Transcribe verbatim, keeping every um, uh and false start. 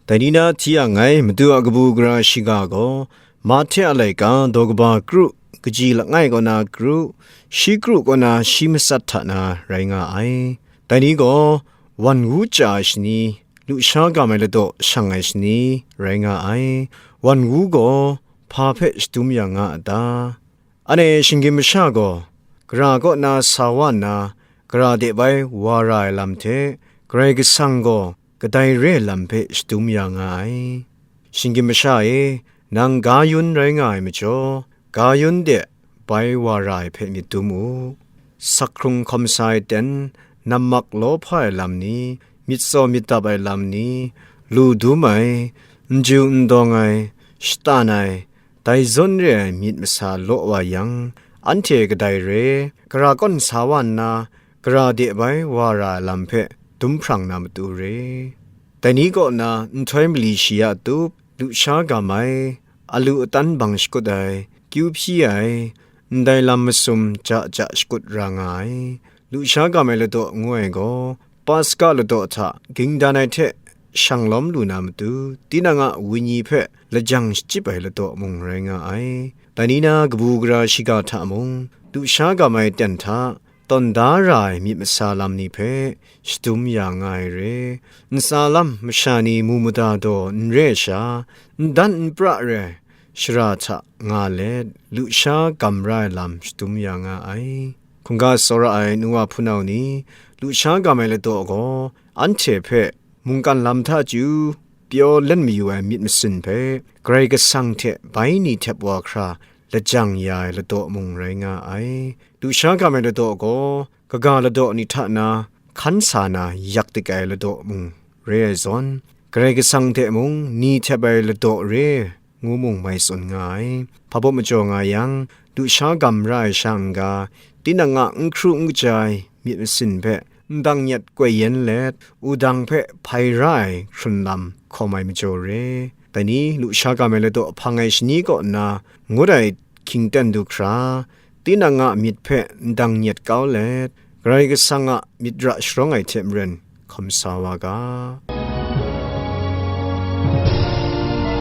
Dai ni na hti yang ngai, Madu a kabu gara shiga gaw, Mahte a laika daw kaba kru, kaji langai kaw na kru, shi kru kaw na shi matsat hta na rai nga ai. Dai ni gaw, wan wu chya ai shani, lusha gam ai ladaw shang ai shani, rai nga ai. Wan wu gaw, hpa hpe shadum ya nga a ta? Anhte shinggyim masha gaw, gara kaw na sa wa nna, gara de bai wa ra ai lam hte, Karai Kasang gaw kadai re ai lam hpe shadum ya nga ai. Shinggyim masha e, nang ga yun rai nga ai majaw, ga yun de bai wa ra ai hpe myit dum u. Sak hkrung hkawm sa ai ten, nammak lawhpa ai lam ni, myit tsaw myit dap ai lam ni, lu dum ai, n ju n dawng ai, shatan ai, dai zawn re ai myit masa law wa yang, anhte kadai re, gara kaw na sa wa nna, gara de bai wa ra ai lam hpe dum hprang na matu re. Dai ni kaw na nhtoi mali shi ya tup, lusha gam ai, alu atan bang shakut ai, kyu hpyi ai, ndai lam masum ja ja shakut ra nga ai. Lusha gam ai ladaw ngu ai gaw, Paska ladaw hta ging dan ai hte shang lawm lu na matu, tinang a wenyi hpe lajang shachyip ai ladaw mung rai nga ai. Dai ni na kabu gara shiga hta mung, lusha gam ai ten hta, tawn da ra ai myit masa lam ni hpe shadum ya nga ai re. Ntsa lam masha ni mu mada daw n re ai sha, n dan n pra re ai shara hta nga let, lusha gam ra ai lam shadum ya nga ai. Hkungga tsawra ai nu wa hpunau ni, lusha gam ai ladaw gaw, anhte hpe mungkan lam hta chyu pyaw len mayu ai myit masin hpe, Karai Kasang hte bai ni htep wa hkra lajang ya ai ladaw mung rai nga ai. Lusha gam ai ladaw gaw, kaga ladaw ni hta na hkan sa na yak dik ai ladaw mung re ai zawn, Karai Kasang hte mung ni htep ai ladaw re ngu mung mai tsun nga ai. Hpa baw majaw nga yang, lusha gam ra ai sha n-ga, tinang a n hkru n kaja ai myit masin hpe ndang nyet koi yen let, wudang hpe hpai ra ai hkrun lam hkawm ai majaw re. Dai ni, lusha gam ai ladaw hpang ai shani kaw nna ngut ai hkying ten du hkra, tinang a myit hpe ndang nyet kau let, Karai Kasang a myit ra sharawng ai hte maren hkawm sa wa ga.